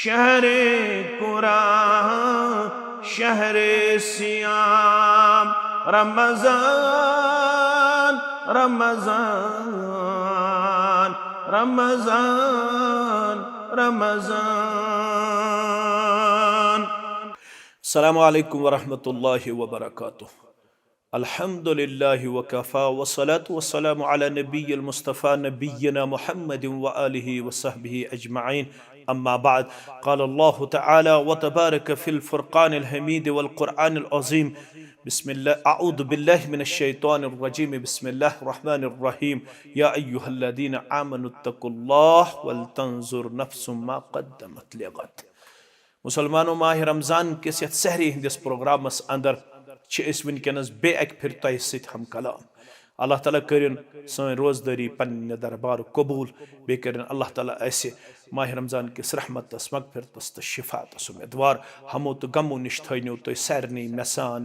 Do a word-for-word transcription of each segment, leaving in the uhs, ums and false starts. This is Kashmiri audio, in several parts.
شهر قرآن، شهر صيام، رمضان، رمضان، رمضان، رمضان. السلام عليكم ورحمة الله وبركاته. الحمد لله وكفى، والصلاة والسلام على نبي المصطفى نبينا محمد وآله وصحبه أجمعين. أما بعد، قال الله تعالى وتبارك في الفرقان الحميد والقرآن العظيم. بسم الله، أعوذ بالله من الشيطان الرجيم. بسم الله الرحمن الرحيم. يا أيها الذين آمنوا اتقوا الله ولتنظر نفس ما قدمت لغد. مسلمانو، ماہ رمضان کِس یتھ سحری ہٕنٛدِس پروگرامس اندر چھِ أسۍ وٕنکیٚنس بیٚیہِ اکہِ پھِرِ تۄہہِ سۭتۍ ہم کلام۔ اللہ تعالیٰ کٔرِن سٲنۍ روزدٲری پننہِ دربارُک قبول، بیٚیہِ کٔرِن اللہ تعالیٰ اسہِ ماہ رمضان کِس رحمتس، مغفرتس تہٕ شفاعتس امیدوار۔ ہمو تہٕ غمو نِش تھٲینو تُہۍ سارنٕے مےٚ سان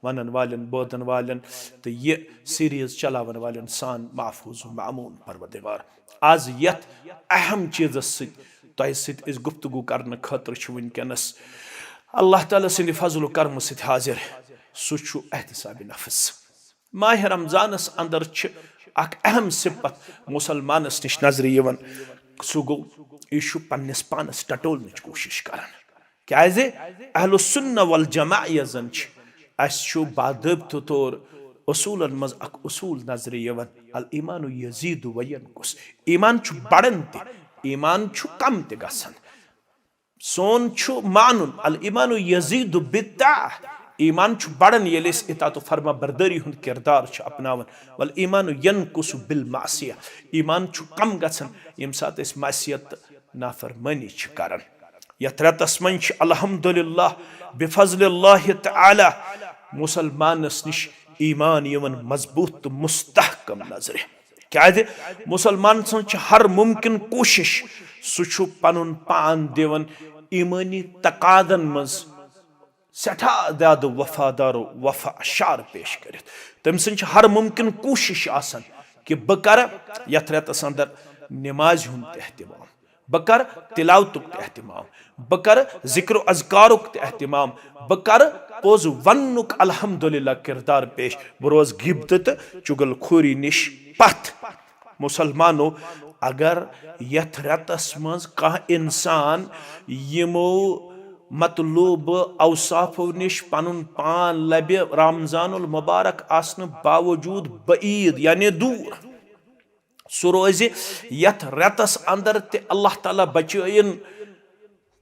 ونن والٮ۪ن، بوزن والٮ۪ن تہٕ یہِ سیریز چلاون والٮ۪ن سان محفوظ و مأمون پروردگار۔ آز یتھ اہم چیزس سۭتۍ تۄہہِ سۭتۍ أسۍ گفتگو کرنہٕ خٲطرٕ چھِ وٕنکیٚنس اللہ تعالیٰ سٕنٛدِ فضل و کرمہٕ سۭتۍ حاضر، سُہ چھُ احتساب نفس۔ ماہ رمضانس اندر چھِ اکھ اہم صفت مسلمانس نِش نظرِ یِوان، سُہ گوٚو، یہِ چھُ پننِس پانس ٹٹولنٕچ کوٗشش کران۔ کیازِ؟ اہل السنہ والجماع یۄس زن چھِ، اسہِ چھُ باضٲبطہٕ طور اصوٗلن منٛز اکھ اصوٗل نظرِ یِوان، الایمان یزید و ینقص۔ ایمان چھُ بڑان تہِ، ایمان چھُ کم تہِ گژھان۔ سون چھُ مانُن، الایمان یزید بالطاعہ، ایمان چھُ بڑان ییٚلہِ أسۍ اطاعت و فرما بردٲری ہُنٛد کردار چھِ اپناوان، والایمان ینقص بالمعصیہ، ایمان چھُ کم گژھان ییٚمہِ ساتہٕ أسۍ معصیت تہٕ نافرمٲنی چھِ کران۔ یتھ رٮ۪تس منٛز چھِ الحمدللہ بفضل اللہ تعالی مسلمانس نِش ایمان یِوان مضبوط تہٕ مستحکم نظرِ۔ کیازِ؟ مسلمان سٕنٛز چھِ ہر ممکن کوٗشش، سُہ چھُ پنُن پان دِوان ایمٲنی تقاضن منٛز سٮ۪ٹھاہ زیادٕ وفادار و وفا شار پیش کٔرِتھ۔ تٔمۍ سٕنٛز چھِ ہر ممکن کوٗشش آسان کہِ بہٕ کرٕ یتھ رٮ۪تس اندر نمازِ ہُنٛد تہِ اہتمام، بہٕ کرٕ تلاوتُک تہِ اہتمام، بہٕ کرٕ ذکر و اذکارُک تہِ اہتمام، بہٕ کرٕ پوٚز وننُک الحمدللہ کردار پیش، بہٕ روزٕ غیبتہٕ تہٕ چُغل خوری نِش پتھ۔ مسلمانو، اگر یتھ رٮ۪تس منٛز کانٛہہ انسان یِمو مطلوبہٕ اوصافو نِش پنُن پان لبہِ رمضان المبارک آسنہٕ باوجود بعید یعنی دوٗر، سُہ روزِ یتھ رٮ۪تس اندر تہِ اللہ تعالیٰ بچٲیِن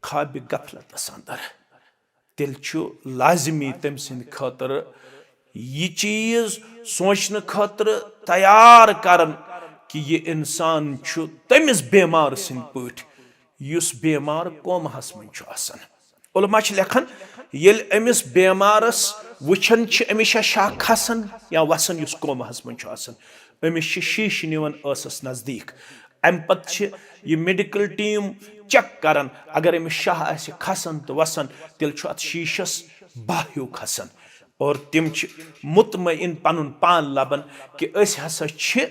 خوابِ غفلتس اندر، تیٚلہِ چھُ لازمی تٔمۍ سٕنٛدِ خٲطرٕ یہِ چیٖز سونٛچنہٕ خٲطرٕ تیار کرُن کہِ یہِ انسان چھُ تٔمِس بٮ۪مار سٕنٛدِ پٲٹھۍ یُس بٮ۪مار کوماہس منٛز چھُ آسان۔ علماء چھِ لیکھان، ییٚلہِ أمِس بٮ۪مارس وٕچھان چھِ أمِس چھا شاہ کھسان یا وسان یُس کوماہس منٛز چھُ آسان، أمِس چھِ شیٖشہٕ نِوان ٲسس نزدیٖک۔ امہِ پتہٕ چھِ یہِ میڈیکل ٹیٖم چیک کران، اگر أمِس شاہ آسہِ کھسان تہٕ وسان، تیٚلہِ چھُ اتھ شیٖشس باہ ہیوٗ کھسان۔ اور تِم چھِ مطمئن پنُن پان لبان کہِ أسۍ ہسا چھِ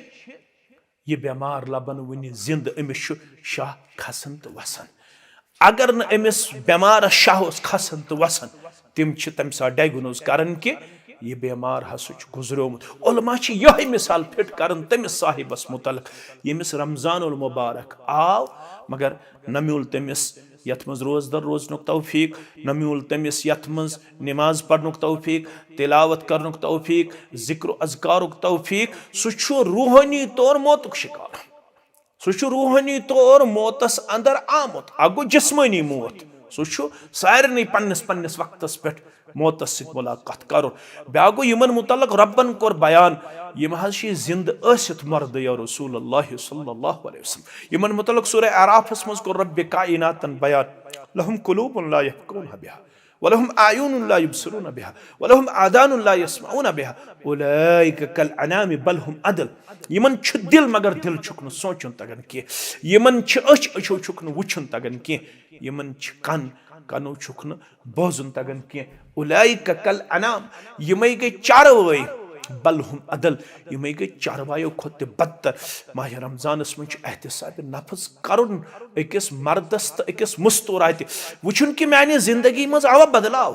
یہِ بٮ۪مار لبان وُنہِ زِندٕ، أمِس چھُ شاہ کھسان تہٕ وسان۔ اگر نہٕ أمِس بٮ۪مارس شاہ اوس کھسان تہٕ وسان، تِم چھِ تمہِ ساتہٕ ڈائیگنوز کران کہِ یہِ بٮ۪مار ہسا چھُ گُزریومُت۔ علماء چھِ یِہوٚے مثال فٹ کران تٔمِس صاحبس متعلق، ییٚمِس رمضان المبارک آو، مگر نہ میوٗل تٔمِس یتھ منٛز روزدر روزنُک توفیق، نہ میوٗل تٔمِس یتھ منٛز نماز پرنُک توفیق، تلاوت کرنُک توفیق، ذکر و اذکارُک توفیق۔ سُہ چھُ روحٲنی طور موتُک شکار۔ سُہ چھُ روحٲنی طور موتس اندر آمُت۔ اکھ گوٚو جسمٲنی موت، سُہ چھُ سارنٕے پننِس پننِس وقتس پٮ۪ٹھ موتس سۭتۍ ملاقات کرُن۔ بیاکھ گوٚو یِمن متعلق رۄبن کوٚر بیان، یِم حظ چھِ زندٕ ٲسِتھ مردٕ یا رسول اللہ صلی اللہ علیہ وسلم۔ یِمن متعلق سورہ اعرافس منٛز کوٚر رۄبِ کائناتن بیان، لہم قلوب لا یفقہون بہا، ولہم اعین لا یبصرون بہا، ولہم آذان لا یسمعون بہا، اولئک کالانعام بل ہم اضل۔ یِمن چھُ دل مگر دل چھُکھ نہٕ سونچُن تگان کینٛہہ، یِمن چھِ أچھ، أچھو چھُکھ نہٕ وٕچھُن تگان کینٛہہ، یِمن چھِ کن، کنو چھُکھ نہٕ بوزُن تگان کینٛہہ۔ اولئک کالانعام، یِمے گٔے چاروٲے، بل ہم ادل، یِمے گٔے چاروایو کھۄتہٕ تہِ بدتر۔ ماہِ رمضانس منٛز چھُ احتساب نفس کرُن أکِس مردس تہٕ أکِس مستوراتہِ، وٕچھُن کہِ میانہِ زندگی منٛز آوا بدلاو۔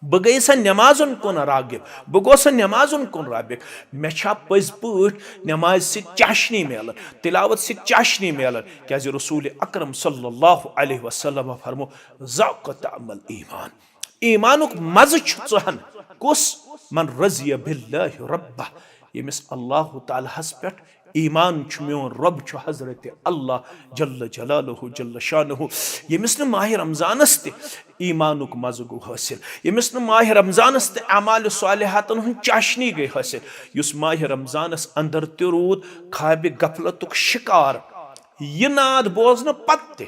بہٕ گٔیے سا نمازن کُن راغب، بہٕ گوٚو سا نمازن کُن راغب۔ مےٚ چھا پٔزۍ پٲٹھۍ نمازِ سۭتۍ چاشنی میلان، تلاوت سۭتۍ چاشنی میلان؟ کیازِ رسول اکرم صلی اللہ علیہ وسلم فرمو، ذاق طعم الایمان، ایمانُک مزٕ چھُ ژٕہن۔ کُس؟ من رضی باللہ ربہ، ییٚمِس اللہ تعالیٰ ہس پٮ۪ٹھ ایمان چھُ، میون رب چھُ حضرت اللہ جل جلالہ جل شانہ، ییٚمِس نہٕ ماہِ رمضانس تہِ ایمانُک مزٕ گوٚو حٲصِل، ییٚمِس نہٕ ماہِ رمضانس تہِ اعمال صالحاتن ہٕنٛز چاشنی گٔے حٲصِل، یُس ماہِ رمضانس اندر تہِ روٗد خوابِ غفلتُک شکار، یہِ ناد بوزنہٕ پتہٕ تہِ۔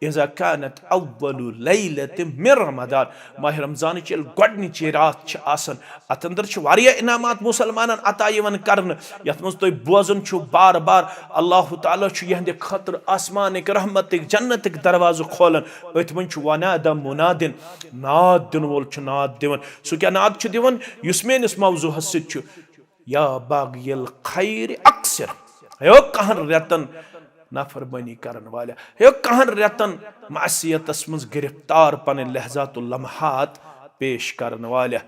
اذا کانت اول لیلۃ من رمضان، ماہِ رمضانٕچ ییٚلہِ گۄڈٕنِچی راتھ چھِ آسان، اتھ اندر چھِ واریاہ انعامات مسلمانن عطا یِوان کرنہٕ، یتھ منٛز تُہۍ بوزان چھِو بار بار، اللہ تعالیٰ چھُ یِہنٛدِ خٲطرٕ آسمانٕکۍ، رحمتٕکۍ، جنتٕکۍ دروازٕ کھولان۔ أتھۍ منٛز چھُ ونادہ منادن، ناد دِنہٕ وول چھُ ناد دِوان۔ سُہ کیٛاہ ناد چھُ دِوان؟ یُس میٲنِس موضوعس سۭتۍ چھُ، یا باغی الخیر اقصر، ہے کہن رٮ۪تن نافرمٲنی کرن والیا، ہے کہن رٮ۪تن معصیتس منٛز گرفتار پنٕنۍ لحظات و لمحات پیش کرن والیا،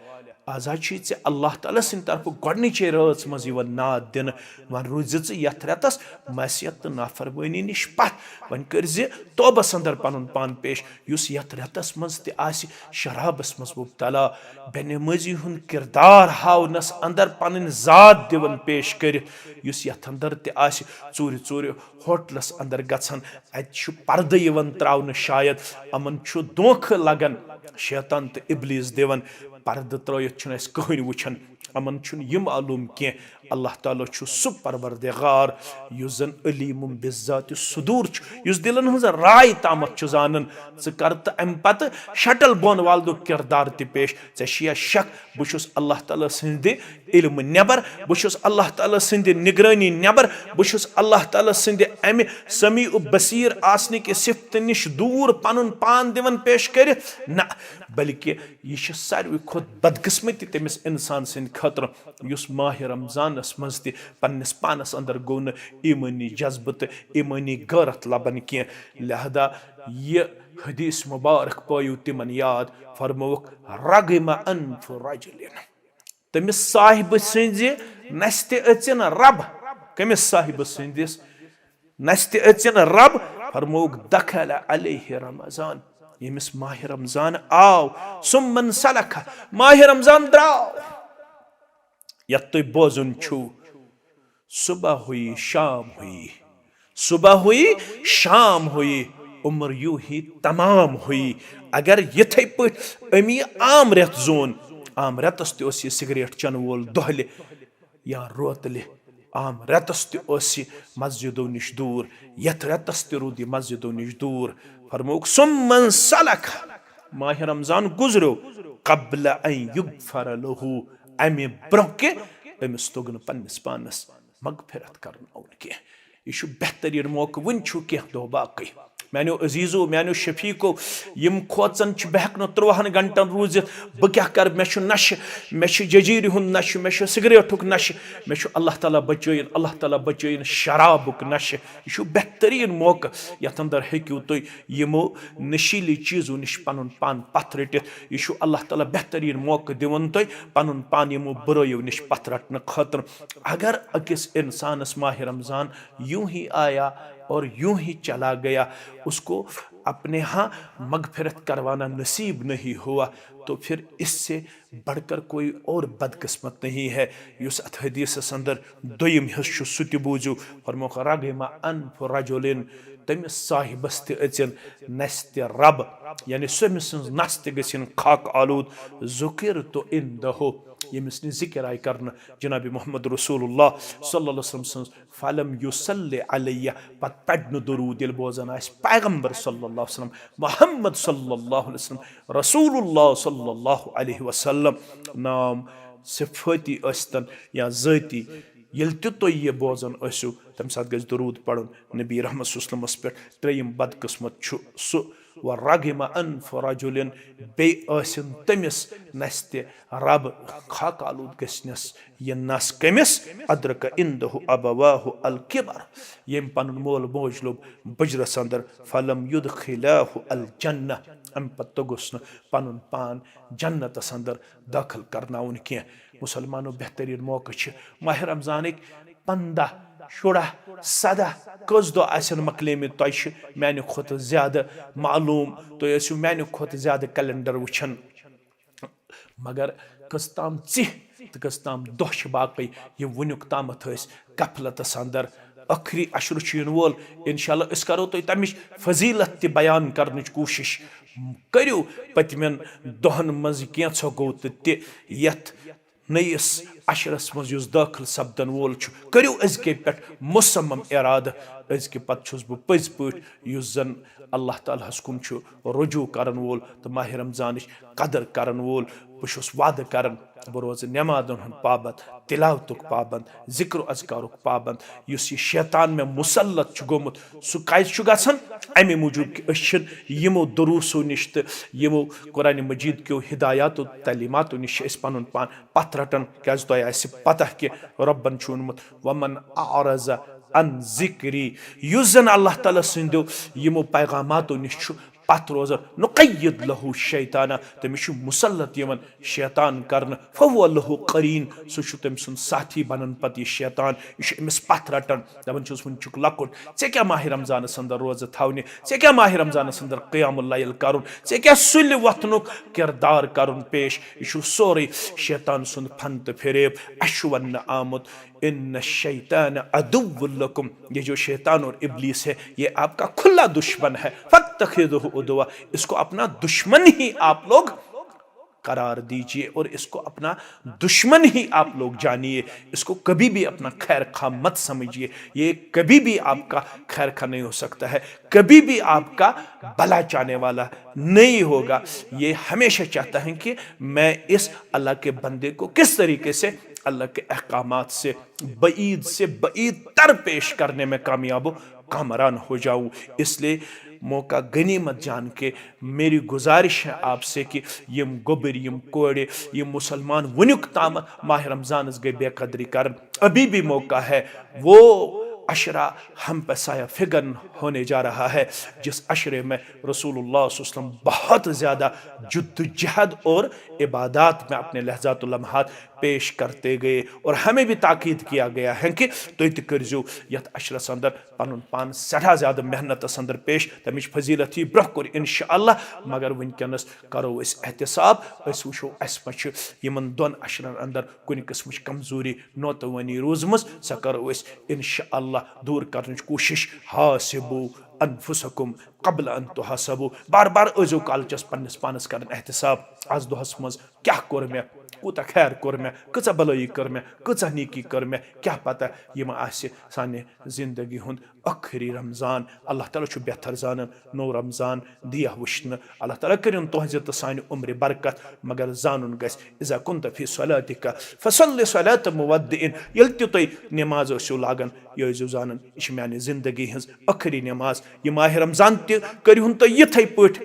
آز حظ چھُے ژےٚ اللہ تعالیٰ سٕنٛدِ طرفہٕ گۄڈٕنِچے رٲژ منٛز یِوان ناد دِنہٕ۔ وۄنۍ روٗزِ ژٕ یتھ رٮ۪تس معصیت تہٕ نافرمٲنی نِش پتھ، وۄنۍ کٔرۍ زِ توبس اندر پنُن پان پیش۔ یُس یتھ رٮ۪تس منٛز تہِ آسہِ شرابس منٛز مبتلا، بے نمٲزی ہُنٛد کردار ہاونس اندر پنٕنۍ ذات دِوان پیش کٔرِتھ، یُس یتھ اندر تہِ آسہِ ژوٗرِ ژوٗرِ ہوٹلس اندر گژھان، اتہِ چھُ پردٕ یِوان تراونہٕ، شاید یِمن چھُ دھوکہٕ لگان، شیطان تہٕ ابلیس دِوان، پردٕ ترٲوِتھ چھُنہٕ اسہِ کٕہٕنۍ وٕچھان۔ یِمن چھُنہٕ یہِ معلوم کینٛہہ، اللہ تعالیٰ چھُ سُہ پروردگار یُس زن علیم بالذات صدور چھُ، یُس دِلن ہٕنٛز راے تامتھ چھُ زانان۔ ژٕ کر تہٕ امہِ پتہٕ شٹل بون والنُک کردار تہِ پیش۔ ژےٚ چھُیا شک بہٕ چھُس اللہ تعالیٰ سٕنٛدِ علمہٕ نٮ۪بر، بہٕ چھُس اللہ تعالیٰ سٕنٛدِ نگرٲنی نٮ۪بر، بہٕ چھُس اللہ تعالیٰ سٕنٛدِ امہِ سمیع و بصیر آسنہٕ کہِ صفتہٕ نِش دوٗر پنُن پان دِوان پیش کٔرِتھ؟ نہ، بلکہِ یہِ چھِ ساروی کھۄتہٕ بدقسمتی تٔمِس انسان سٕنٛدِ خٲطرٕ، یُس ماہِ رمضانس منٛز تہِ پننِس پانس اندر گوٚو نہٕ ایمٲنی جذبہٕ تہٕ ایمٲنی غٲرت لبان کینٛہہ۔ لہذا یہِ حدیث مبارک پٲیِو تِمن یاد، فرمووُکھ، رغم انف رجل، تٔمِس صاحبہٕ سٕنٛزِ نستہِ أژِن رب۔ کٔمِس صاحبہٕ سٕنٛدِس نستہِ أژِن رب؟ فرمووُکھ، دخل علیہ رمضان، ییٚمِس ماہِ رمضان آو، ثم انسلخ، ماہِ رمضان درٛاو۔ یتھ تُہۍ بوزُن چھُو، صبح ہوئی شام ہوئی، صبح ہوئی شام ہوئی، عمر یوں ہی تمام ہوئی۔ اگر یِتھے پٲٹھۍ أمی عام رٮ۪تھ زون، عام رٮ۪تس تہِ اوس یہِ سگریٹ چٮ۪نہٕ وول دۄہلہِ یا روتلہِ، عام رٮ۪تس تہِ اوس یہِ مسجدو نِش دوٗر، یتھ رٮ۪تس تہِ روٗد یہِ مسجدو نِش دوٗر۔ فرمووُکھ، ثم انسلخ، ماہِ رمضان گُزریو، قبل ان یغفر لہ، امہِ برونٛہہ کہِ أمِس توٚگ نہٕ پننِس پانس مغفرت کرناوُن کینٛہہ۔ یہِ چھُ بہتریٖن موقعہٕ، وُنہِ چھُ کینٛہہ دۄہ باقٕے۔ میانیو عزیزو، میانیو شفیقو، یِم کھوژان چھِ بہٕ ہٮ۪کہٕ نہٕ تُرٛواہن گھنٹن روٗزِتھ، بہٕ کیٛاہ کرٕ، مےٚ چھُ نشہٕ، مےٚ چھُ ججیٖرِ ہُنٛد نشہٕ، مےٚ چھُ سگریٹُک نشہٕ، مےٚ چھُ اللہ تعالیٰ بچٲیِن، اللہ تعالیٰ بچٲیِن شرابُک نشہٕ۔ یہِ چھُ بہتریٖن موقعہٕ، یتھ اندر ہیٚکِو تُہۍ یِمو نشیٖلی چیٖزو نِش پنُن پان پتھ رٔٹِتھ۔ یہِ چھُ اللہ تعالیٰ بہتریٖن موقعہٕ دِوان تۄہہِ پنُن پان یِمو بُرٲیو نِش پتھ رٹنہٕ خٲطرٕ۔ اگر أکِس انسانس ماہِ رمضان یوں ہی آیا اور یوں ہی چلا گیا، اس کو اپنے ہاں مغفرت کروانا نصیب نہیں ہوا، تو پھر اس سے بڑھ کر کوئی اور بدقسمت نہیں ہے۔ یُس اتھ حدیثس اندر دوٚیِم حصہٕ چھُ، سُہ تہِ بوٗزِو۔ فرمووُکھ، رغم انف رجل، تٔمِس صاحبس تہِ أژِن نستہِ رب، یعنی سُہ أمۍ سٕنٛز نس تہِ گٔژھِن خاک آلوٗد۔ ذکرت عندہ، ییٚمِس نہٕ ذکر آیہِ کرنہٕ جناب محمد رسول اللہ صلی اللہ علیہ وسلم سٕنٛز، فلم یصلی علیہ، پتہٕ پرِ نہٕ درود، ییٚلہِ بوزان آسہِ پیغمبر صلی اللہ علیہ وسلم، محمد صلی اللہ علیہ وسلم، رسول اللہ صلی اللہ علیہ وسلم، نام صفٲتی ٲسۍتن یا ذٲتی، ییٚلہِ تہِ تُہۍ یہِ بوزان ٲسِو، تمہِ ساتہٕ گژھِ درود پرُن نبی رحمت صلی اللہ علیہ وسلمس پٮ۪ٹھ۔ ترٛیٚیِم بدقسمت چھُ سُہ ورغم انف رجل، بیٚیہِ ٲسِن تٔمِس نستہِ رب خاک آلود گٔژھنَس یہِ نس کٔمِس؟ ادرک عندہ ابواہ الکبر، ییٚمۍ پنُن مول موج لوٚب بُجرس اندر، فلم یدخلاہ الجنہ، امہِ پتہٕ توٚگُس نہٕ پنُن پان جنتس اندر دٲخل کرناوُن کینٛہہ۔ مسلمانو، بہترین موقع چھِ ماہ رمضانٕکۍ پنٛداہ، شُراہ، سداہ، کٔژ دۄہ آسن مۄکلیمٕتۍ تۄہہِ چھِ میانہِ کھۄتہٕ زیادٕ معلوم، تُہۍ ٲسِو میانہِ کھۄتہٕ زیادٕ کیلنڈر وٕچھان۔ مگر کٔژ تام ژِہۍ تہٕ کٔژ تام دۄہ چھِ باقٕے، یہِ وٕنیُک تامَتھ ٲسۍ غفلتس اندر۔ ٲخری عشرٕ چھُ یِنہٕ وول، انشاءاللہ أسۍ کرو تۄہہِ تمِچ فضیلت تہِ بیان کرنٕچ کوٗشش۔ کٔرِو پٔتمٮ۪ن دۄہن منٛز کینٛژھو گوٚو تہٕ تہِ، یتھ نٔیِس عشرس منٛز یُس دٲخل سپدن وول چھُ، کٔرِو أزکے پٮ۪ٹھ مصمم ارادٕ۔ أزکہِ پتہٕ چھُس بہٕ پٔزۍ پٲٹھۍ، یُس زن اللہ تعالیٰ ہس کُن چھُ رجوع کرن وول تہٕ ماہ رمضانٕچ قدر کرن وول، بہٕ چھُس وعدٕ کران، بہٕ روزٕ نمازن ہُنٛد پابند، تلاوتُک پابند، ذکر و اذکارُک پابند۔ یُس یہِ شیطان مےٚ مسلط چھُ گوٚمُت، سُہ کیازِ چھُ گژھان؟ امہِ موٗجوٗب کہِ أسۍ چھِنہٕ یِمو دروسو نِش تہٕ یِمو قرآن مجید کیو ہدایات و تعلیماتو نِش چھِ أسۍ پنُن پان پتھ رٹان۔ کیازِ؟ تۄہہِ آسہِ پتہ کہِ رۄبن چھُ ووٚنمُت، ومن اعرض عن ذکری، یُس زن اللہ تعالیٰ سٕنٛدیو یِمو پیغاماتو نِش چھُ پتھ روزان، نقید لہو شیطانہ، تٔمِس چھُ مسلط یِوان شیطان کرنہٕ، فہو لہو قرین، سُہ چھُ تٔمۍ سُنٛد ساتھی بنان پتہٕ یہِ شیطان، یہِ چھُ أمِس پتھ رٹان، دپان چھُس، وُنہِ چھُکھ لۄکُٹ، ژےٚ کیٛاہ ماہِ رمضانس اندر روزٕ تھاونہِ، ژےٚ کیٛاہ ماہِ رمضانس اندر قیام اللیل کرُن، ژےٚ کیٛاہ سُلہِ وۄتھنُک کردار کرُن پیش، یہِ چھُ سورُے شیطان سُنٛد فن تہٕ فریب۔ اسہِ چھُ وننہٕ آمُت، ان الشیطان عدو لکم، یہ جو شیطان اور ابلیس ہے، یہ آپ کا کھلا دشمن ہے، فاتخذوہ عدوا، اس کو اپنا دشمن ہی آپ لوگ قرار دیجیے اور اس کو اپنا دشمن ہی آپ لوگ جانیے، اس کو کبھی بھی اپنا خیر خواہ مت سمجھیے۔ یہ کبھی بھی آپ کا خیر خواہ نہیں ہو سکتا ہے، کبھی بھی آپ کا بھلا چاہنے والا نہیں ہوگا۔ یہ ہمیشہ چاہتا ہے کہ میں اس اللہ کے بندے کو کس طریقے سے اللہ کے احکامات سے بعید سے بعید تر پیش کرنے میں کامیاب و کامران ہو جاؤں۔ اس لیے موقع غنیمت جان کے میری گزارش ہے آپ سے کہ یم گوبر، یم کوڑے، یم مسلمان ونیُک تام ماہ رمضانس گٔے بے قدری کرن، ابھی بھی موقع ہے۔ وہ عشرہ ہم پہ سایہ فگن ہونے جا رہا ہے، جس عشرے میں رسول اللہ صلی اللہ علیہ وسلم بہت زیادہ جد و جہد اور عبادات میں اپنے لحظات و لمحات پیش کرتے گئے، اور ہمیں بھی تاکید کیا گیا ہے کہ تُہۍ تہِ کٔرزیو یتھ عشرس اندر پنُن پان سٮ۪ٹھاہ زیادٕ محنتس اندر پیش۔ تمِچ فضیلت یی برونٛہہ کُن انشاءاللہ، مگر وٕنکیٚنس کرو أسۍ احتساب، أسۍ وٕچھو اسہِ ما چھِ یِمن دۄن عشرن اندر کُنہِ قٕسمٕچ کمزوری، نوتوٲنی روٗزمٕژ، سۄ کرو أسۍ انشاءاللہ دوٗر کرنٕچ کوٗشش۔ حاسبوا انفسکم قبل ان تحاسبوا، بار بار ٲسۍزیو کالچس پننِس پانس کران احتساب، از دۄہس منٛز کیٛاہ کوٚر مےٚ، کوٗتاہ خیر کوٚر مےٚ، کۭژاہ بلٲیی کٔر مےٚ، کۭژاہ نیکی کٔر مےٚ، کیٛاہ پتہ یہِ ما آسہِ سانہِ زندگی ہُنٛد ٲخری رمضان۔ اللہ تعالیٰ چھُ بہتر زانان، نوٚو رمضان دِیہ وٕچھنہٕ۔ اللہ تعالیٰ کٔرِن تُہنٛزِ تہٕ سانہِ عمرِ برکت، مگر زانُن گژھِ، اذا کنت فی صلاتک فصل صلاۃ مودع، ییٚلہِ تہِ تُہۍ نماز ٲسِو لاگان، یہِ ٲسۍزیو زانان، یہِ چھِ میانہِ زندگی ہٕنٛز ٲخری نماز۔ یہِ ماہِ رمضان تہِ کٔرِہُن تُہۍ یِتھَے پٲٹھۍ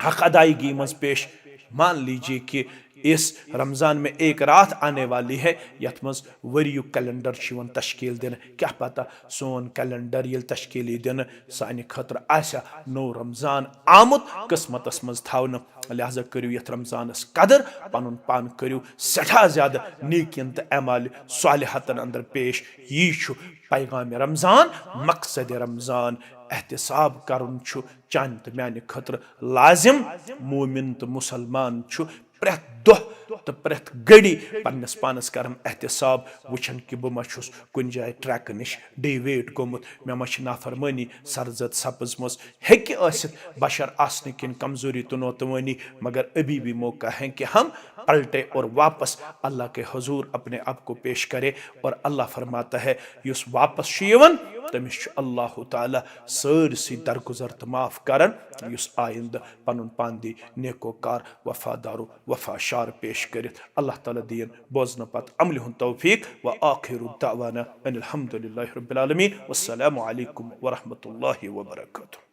حق ادائیگی منٛز پیش۔ مان لیجیے کہ اس رمضان میں ایک رات آنے والی ہے، یتھ منٛز ؤریُک کیلنڈر چھُ یِوان تشکیل دِنہٕ۔ کیٛاہ پتہ سون کیلنڈر ییٚلہِ تشکیل یی دِنہٕ، سانہِ خٲطرٕ آسیا نوٚو رمضان آمُت قسمتس منٛز تھاونہٕ۔ لہذا کٔرِو یتھ رمضانس قدر، پنُن پان کٔرِو سٮ۪ٹھاہ زیادٕ نیکین تہٕ اعمال صالحاتن اندر پیش۔ یی چھُ پیغام رمضان، مقصد رمضان۔ احتساب کرُن چھُ چانہِ تہٕ میانہِ خٲطرٕ لازم۔ مومن تہٕ مسلمان چھُ پرٛٮ۪تھ دۄہ تہٕ پرٛٮ۪تھ گھڑی پننِس پانس کران احتساب، وٕچھان کہِ بہٕ ما چھُس کُنہِ جایہِ ٹریکہٕ نِش ڈیویٹ گوٚمُت، مےٚ ما چھِ نافرمٲنی سرزد سپٕزمٕژ۔ ہیٚکہِ ٲسِتھ بشر آسنہٕ کِنۍ کمزوری تہٕ نوتوٲنی، مگر ابھی بھی موقع ہے کہ ہم پلٹے اور واپس اللہ کے حضور اپنے آپ کو پیش کرے۔ اور اللہ فرماتا ہے، یُس واپس چھُ یِوان، تٔمِس چھُ اللہ تعالیٰ سٲرسٕے درگُزر تہٕ معاف کران، یُس آیندٕ پنُن پان دی نیکوکار، وفادار و وفا شار پیش کٔرِتھ۔ اللہ تعالیٰ دِیِن بوزنہٕ پتہٕ عملہِ ہُنٛد توفیق۔ وآخر دعوانا ان الحمد للہ رب العالمین۔ والسلام علیکم ورحمۃ اللہ وبرکاتہ۔